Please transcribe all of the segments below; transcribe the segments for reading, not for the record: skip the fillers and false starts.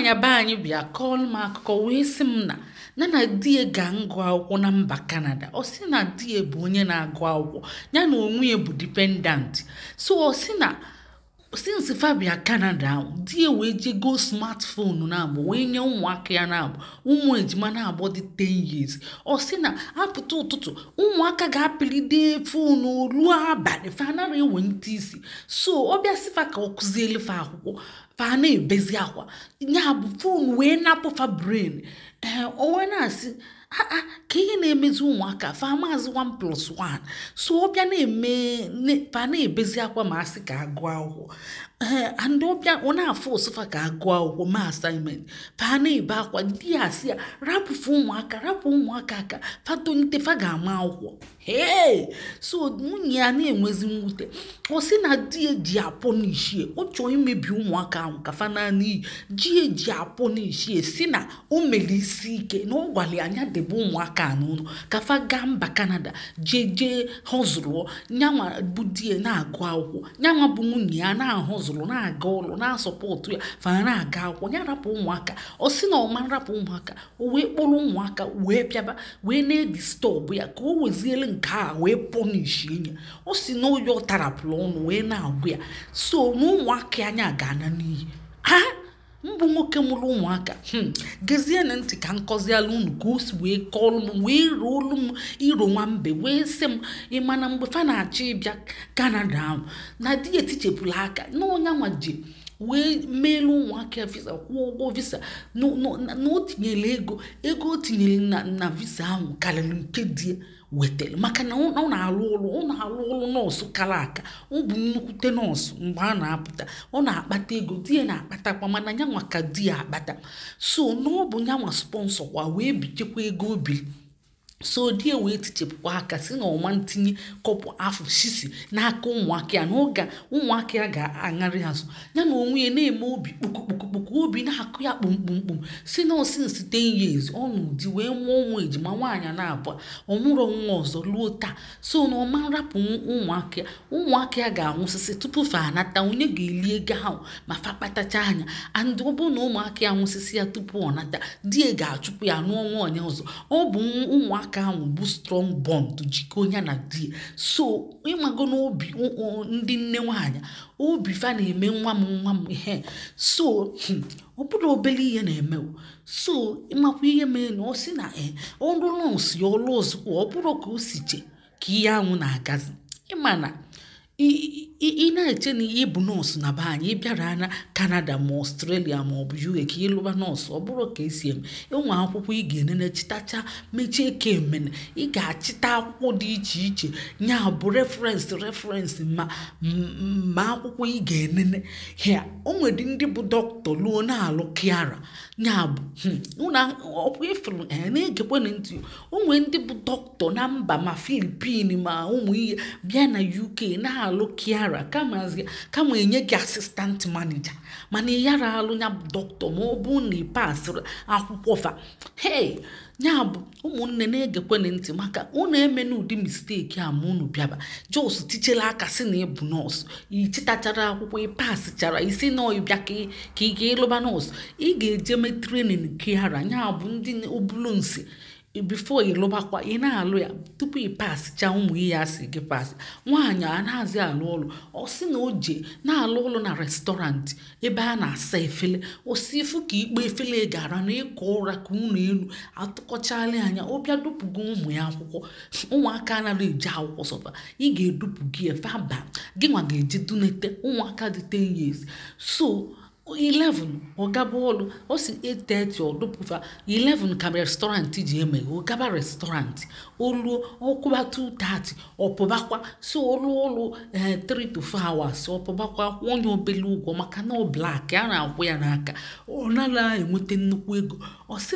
Nwaanyị be anyị bịa kọọlụ m akụkọ wee sị m na na di ya ga-agụ akwụkwọ na mba Canada. Ọ sị na di ya bụ onye na-agụ akwụkwọ, ya na onwe ya bụ dependant. So ọ sị na since fa bịa Canada ahụ, di ya wee jee go smartphone na-abụ wee nye ụmụaka ya na-abụ, ụmụ ejima na-abụ dị 10 years. Ọ sị na apụta ụtụtụ, ụmụaka ga-apịlide phone ruo abalị, fa anara ewelite isi. So ọ bịa sị fa ka ọ kụziele fa akwụkwọ, fa na-ebezi akwa. Ya bụ phone wee napụ fa brain. Ee, o wee na-asị aa ka ihe na-emezi ụmụaka fa maazị 1 plus 1. So ọ bịa na-eme fa na-ebezi akwa ma asị ka agụọ akwụkwọ. Ee, and ọ bịa ọ na-afụ ụsụfa ka agụọ akwụkwọ ma assignment, fa na-ebe akwa. Di ya asị ya rapụfe ụmụaka, rapụ ụmụaka aka fa tonite, fa ga-ama akwụkwọ. Hee, so nwunye ya na-enwezi mwute. Ọ sị na di ya ji apọ n'ishie, ọ chọọ imebi ụmụaka ahụ ka fa naa n'iyi. Ji eji apọ n'ishie si na o mere isi ike na ọ gwara ya anya debe ụmụaka a n'ụlọ ka fa gaa mba Canada jee jee họzụlụọ. Nyanwa bụ di ya na-agụ akwụkwọ, nyanwa bụ nwunye ya na-ahọzụlụ, na-aga ụlọ, na-asọpọtụ ya, fa na-aga akwụkwọ, ya rapụ ụmụaka. Ọ sị na ọma nrapụ ụmụaka, o wee kpọrọ ụmụaka wee bịaba wee na-edistọbụ ya ka o weziele nke a wee pọnishi ya. Ọ sị na oyi ọ tarapụrụ ọnụ wee na-agụ ya so na ụmụaka anya ga-ana n'iyi. Ha mbụ nwoke mụrụ ụmụaka. Gezie na ntị ka nkọziala unu ka o si wee kọọlụ m wee ruo olu m iro nwambe wee sị m, ị na mgbe fa na-achọ ịbịa Canada ahụ, na di ya etichepụrụ aka na ọnyanwa ji wee meelu ụmụaka visa, kwụọ ụgwọ visa, na o tinyere ego, ego o tinyere na visa ahụ karịrị nke di ya wetara, maka na ọ na-alụ ọrụ, ọ na-alụ ọrụ nọọsụ kara aka. Ọ bụ nnukwute nọọsụ. Mgbe a na-apụta, ọ na-akpata ego, di ya na-akpatakwa, mana nyanwa ka di ya akpata. So na ọ bụ nyanwa sponsor kwa wee bichekwa ego o biri. So di ya wee tichepụkwa aka si na ọma ntinye kọpụ afọ sisi n'aka ụmụaka ya, na oge ụmụaka ya ga-aṅarị azụ. Ya na onwe ya na-eme obi kpukukpukukpuku, obi na-akụ ya kpumkpumkpum, si na since 10 years ọ nụ di wee mụọ ụmụ ejima nwaanyị na-abụọ, ọ mụrụ nwa ọzọ ruo taa. So na ọma nrapụ ụmụaka ya, ụmụaka ya ga-anwụsịsị tupu fa anata. Onye ga-eli ego ahụ ma fa kpatacha anya? And ọ bụrụ na ụmụaka ya nwụsịsị ya tupu ọ nata, di ya ga-achụpụ ya nụọ nwaanyị ọzọ. Ọ bụ ụmụaka ahụ bụ strong bond jikọ ya na di ya. So ịmago n'obi ndị nne nwaanyị, obi fa na-eme nwa m, nwa m ihe. So ọ bụrụ obere ihe na-eme. So ịmakwa ihe mere na ọ sị na ọrụ nọọsụ ya ọrụ ozugbo, ọ bụrụ ka o si che ka ihe ahụ na-agazi. Ịma na ị na-eche na ị bụ nọọsụ na be anyị, ị bịara na Canada ma Australia ma ọ bụ UK ka ịlụba nọọsụ, ọ bụrụ ka esi eme. Enwe akwụkwọ ị ga-enene, chitacha mechie ka emene. Ị ga-achịta akwụkwọ dị iche iche, nya bụ reference ma akwụkwọ ị ga-enene ya. O nwere ndị bụ dọkịta luo na-alụ carer, ya bụ ọkwa ifuru na-egekwe ntị. O nwere ndị bụ dọkịta na mba ma Filipin ma ụmụ ihe, bịa na UK na-alụ carer, kama enye gị assistant manager, mana ị yara alụ ya bụ dọkịta ma ọ bụ na ị pasịrị akwụkwọ fa. Hey, ya bụ ụmụnne na-egekwe ntị, maka unu eme n'ụdị mistake a ma unu bịaba just tichela aka sị na ịbụ nọọsụ, ichitachara akwụkwọ, ịpasịchara isi na ịbịa ka ị ga-ịlụba nọọsụ. Ị ga-eje mee training carer, ya bụ ndị obulu nsi, before ịlụbakwa. Ị na-alụ ya tupu ị pasịcha ụmụ ihe asị gị pasị. Nwaanyị a na-azị alụ ọrụ, ọ sị na o je na-alụ ọrụ na restaurant ebe a na-asa efele. O si ifu ka ikpe efele gara na ịkọ ụra ka unu elu atụkọchala anya. Ọ bịa dupụgo ụmụ ya akwụkwọ. Ụmụaka anaghị eje akwụkwọ sọfa, ị ga-edupụ gị efe aba gị nwa ga-eje dunete ụmụaka dị 10 years. So 11 ọ gaba ọlụ, ọ si 8:30 ọ dupụfa, 11 ka restaurant ji emeghe, ọ gaba restaurant. Oluo ọkwụba 2:30, ọpụbakwa. So ọlụ ọlụ 3 to 4 hours, ọpụbakwa, onye obele ụgwọ, maka na ọ black a na-akwụ ya n'aka, ọ nara enweta nnukwu ego. Ọ sị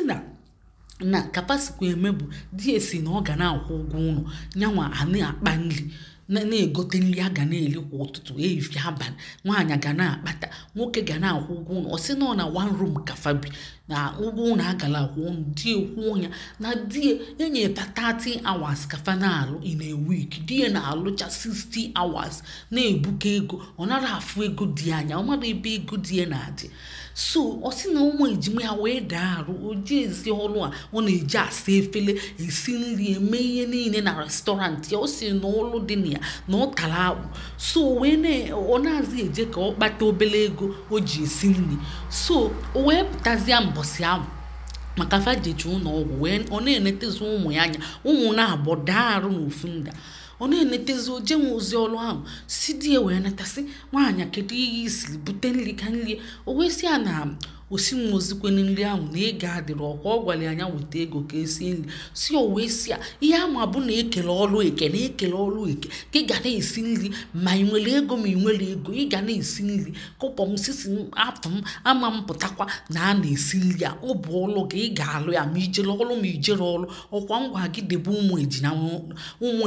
na kapasikwa eme bụ di esi na ọ ga na-akwụ ụgwọ ụlọ, nyanwa a na-akpa nri. Na-egote nri a ga na-eri kwa ụtụtụ, ehihie, abalị. Nwaanyị ga na-akpata, nwoke ga na-akwụ ụgwọ ụlọ. Ọ sị na ọ na one room ka fa bi, na ụgwọ ụlọ agala akwụ ụnụ di ekwuo ya na di enyefa 30 hours ka fa na-alụ in a week. Di ya na-alụcha 60 hours, na-ebuka ego. Ọ nara afụ ego dị anya, ọ mara ebe ego dị ya na-adị. So ọ sị na ụmụ ejima ya wee daa arụ, o ji ezi ọrụ a ọ na-eji asa efere, esi nri, eme ihe niile na restaurant ya. Ọ sị na ọrụ dị na ya na ọ tara akpụ, so wee ọ na-azị eje ka ọ kpata obere ego o ji esi nri. So o wee pụtazie mbọsị ahụ maka fajechi ụlọ ọgwụ, wee ọ na-enetezi ụmụ ya anya. Ụmụ na-abọ daa arụ n'ofu nda, ọ na-enetezi oje nwe ozi ọrụ ahụ si di ya wee natasị, "Nwaanyị, kedu ihe isiri? Bute nri ka nri." O wee sị ya na osi ozikwene nri ahụ na ego adịrị ọkwa. Ọ gwara ya anya weta ego ka esie nri. Si o wee si ya ihe ama bụ na ekele ọrụ eke, na ekele ọrụ eke ka ị ga na-esi nri, ma ị nwere ego ma ị nwere ego, ị ga na-esi nri. Kụpọ m sisi afọ m ama m pụtakwa na a na-esi nri a, ọ bụ ọrụ gị, ị ga-alụ ya ma ijere ọrụ ma ijere ọrụ. Ọkwa ngwa gị debe ụmụ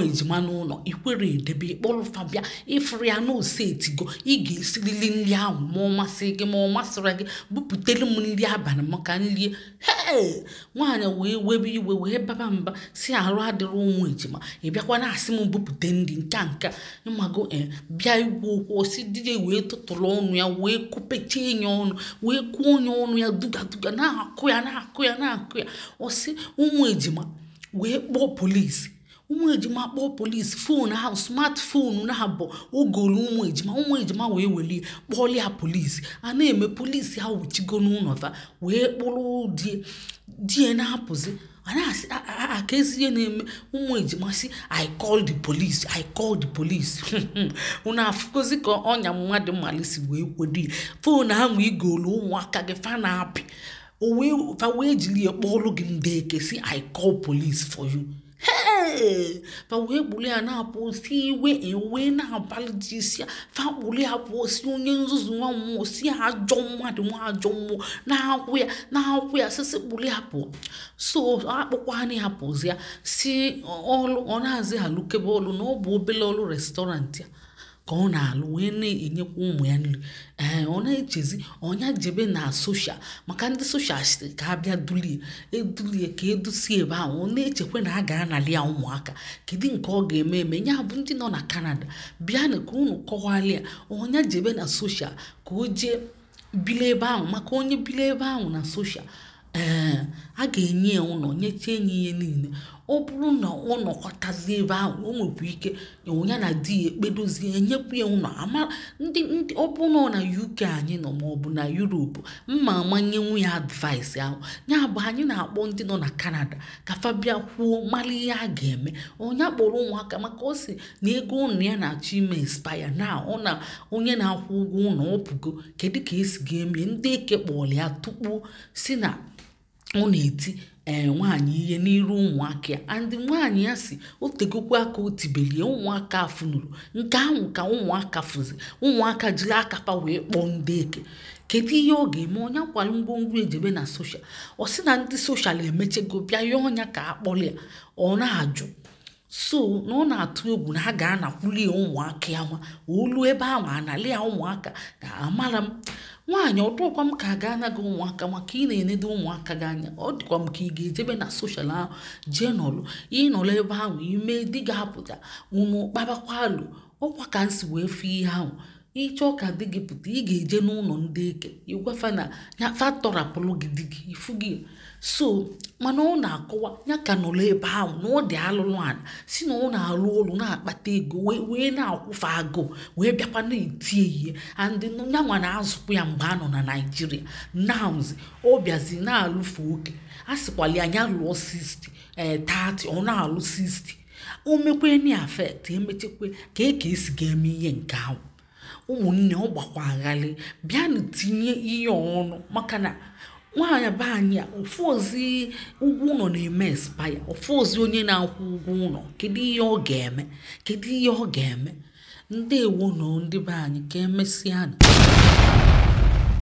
ejima n'ụlọ, ikwere edebe ịkpọrọ fa bịa ịfụrụ ya na ose etigo, ị ga-esirili nri ahụ ma ọ masị gị ma ọ masịrị gị. Buputere m nri abalị maka nri. Hee, nwaanyị wee webe iwe, wee baba mba, si arụ adịrị ụmụ ejima, ị bịakwa na-asị m bupute nri nka nka ịmago bịa ikwu okwu. Osi di ya wee tụtụrụ ọnụ ya, wee kụpechie ya ọnụ, wee kụọ onye ọnụ ya duga duga, na-akụ ya, na-akụ ya, na-akụ ya. Ọsị ụmụ ejima wee kpọọ polisi. Ụmụ ejima kpọọ polisi, phone ahụ, smartphone na-abụ ogolu ụmụ ejima. Ụmụ ejima wee welie kpọọlịa polisi. A na-eme polisi ahụ wuchigo n'ụlọ fa, wee kpụrụ die die na-apụzi. A na-asị aka ezi ihe na-eme. Ụmụ ejima sị, "I call the police, I call the police." Unu afụgozi ka ọnya mmadụ malisi wee kwedo ya. Phone ahụ igolu ụmụaka gị fa na-apị, fa wee jiri ya kpọọlụ gị ndị eke, si, "I call police for you." Hey! Fa wee gburu ya na-apụ si iwe ewe na-abalị dị isi ya. Fa gburu ya pụọ, si onye nzuzu, nwa mmụọ, si ajọ mmadụ, nwa ajọ mmụọ, na-akwụ ya, na-akwụ ya, sisi gburu ya pụọ. So akpụkwa ya pụzi ya si ọlụ ọ na-azị alụkebe ọlụ, na ọ bụ obele ọlụ restaurant ya ka ọ na-alụ wee na-enyekwa ụmụ ya nri. Ee, ọ na-echezi ọnya jebe na social, maka ndị social sị ka abịa dulie edulie ka edusie ebe ahụ. Ọ na-echekwa na a ga-anali ya ụmụaka. Kedu nke ọ ga-eme eme ya bụ ndị nọ na Canada bịanụ ka unu kọwalị ya. Ọnya jebe na social ka o jee bili ebe ahụ, maka onye bili ebe ahụ na social, ee, a ga-enye ya ụlọ, nyechie ya ihe niile. Ọ bụrụ na ọ nọkọtazie ebe ahụ, o nwekwa ike ya na di ya ekpedozie, enyekwu ya ụlọ. Ama ndị ọ bụrụ na ọ na UK anyị nọ maọbụ na Europe, mma amanyenwu ya advice ahụ. Ya bụ anyị na-akpọ ndị nọ na Canada ka fa bịa kwuo, mara ihe a ga-eme. Onye kpọrọ ụmụaka, maka ọ sị na ego ụlọ ya na-achọ ime expire, na ọ na onye na-akwụ ụgwọ ụlọ ọ pụgo. Kedu ka esi ga-eme? Ndị eke kpọrọ ya tupu si na ọ na-eti ee nwaanyị ihe n'iru ụmụaka ya. And nwaanyị ya si o tegokwa aka o tibelie ụmụaka afụnụrụ nke ahụ ka ụmụaka fụzi, ụmụaka jiri aka fa wee kpọọ ndị eke. Kedu ihe ọ ga-eme? Onye akwara ngwongwo ejebe na social. Ọ sị na ndị social emechego bịa ya ọnya ka akpọrọ ya, ọ na-ajụ. So na ọ na-atụ egwu na a ga-anakwuli ya ụmụaka ya nwa olu ebe ahụ anali ya ụmụaka ka amara m. Nwaanyị, ọ dụọkwa m ka a ga-ana gị ụmụaka, maka ị na-enedo ụmụaka gị anya. Ọ dịkwa m ka ị ga-ejebe na social ahụ jee nọlụ, ịnọrọ ebe ahụ ime di ga-apụta, unu kpabakwa alụ. Ọkwa ka m si wee fụ ihe ahụ. Ịchọọ ka di gị pụta, ị ga-eje n'ụlọ ndị eke ịgwafa na ya fa tọrapụrụ gị di gị ifu gị. So mana ọ na-akọwa ya ka nọrọ ebe ahụ na ọ dị alụlụ ala, si na ọ na-alụ ụlọ, na-akpata ego, wee na-akwụfe agụụ, wee bịakwa na-eti ihe. And nyanwa na-azụkwa ya mgbe a nọ na Naijiria. Nowzi ọ bịazi na-alụfe oke, a sịkwala ya ya lụọ 60, ee, 30, ọ na-alụ 60. O mekwe ni affect, emechekwe ka e ka esi ga-eme ihe nke ahụ. Ụmụnne, ọ gbakwa aghalị. Bịanụ tinye ihe ọnụ, maka na nwaanyị be anyị a ofu ozi ụgwọ ụlọ na-eme expire, ofu ozi onye na-akwụ ụgwọ ụlọ. Kedu ihe ọ ga-eme? Kedu ihe ọ ga-eme? Ndewo nọ ndị be anyị, ka emesịa.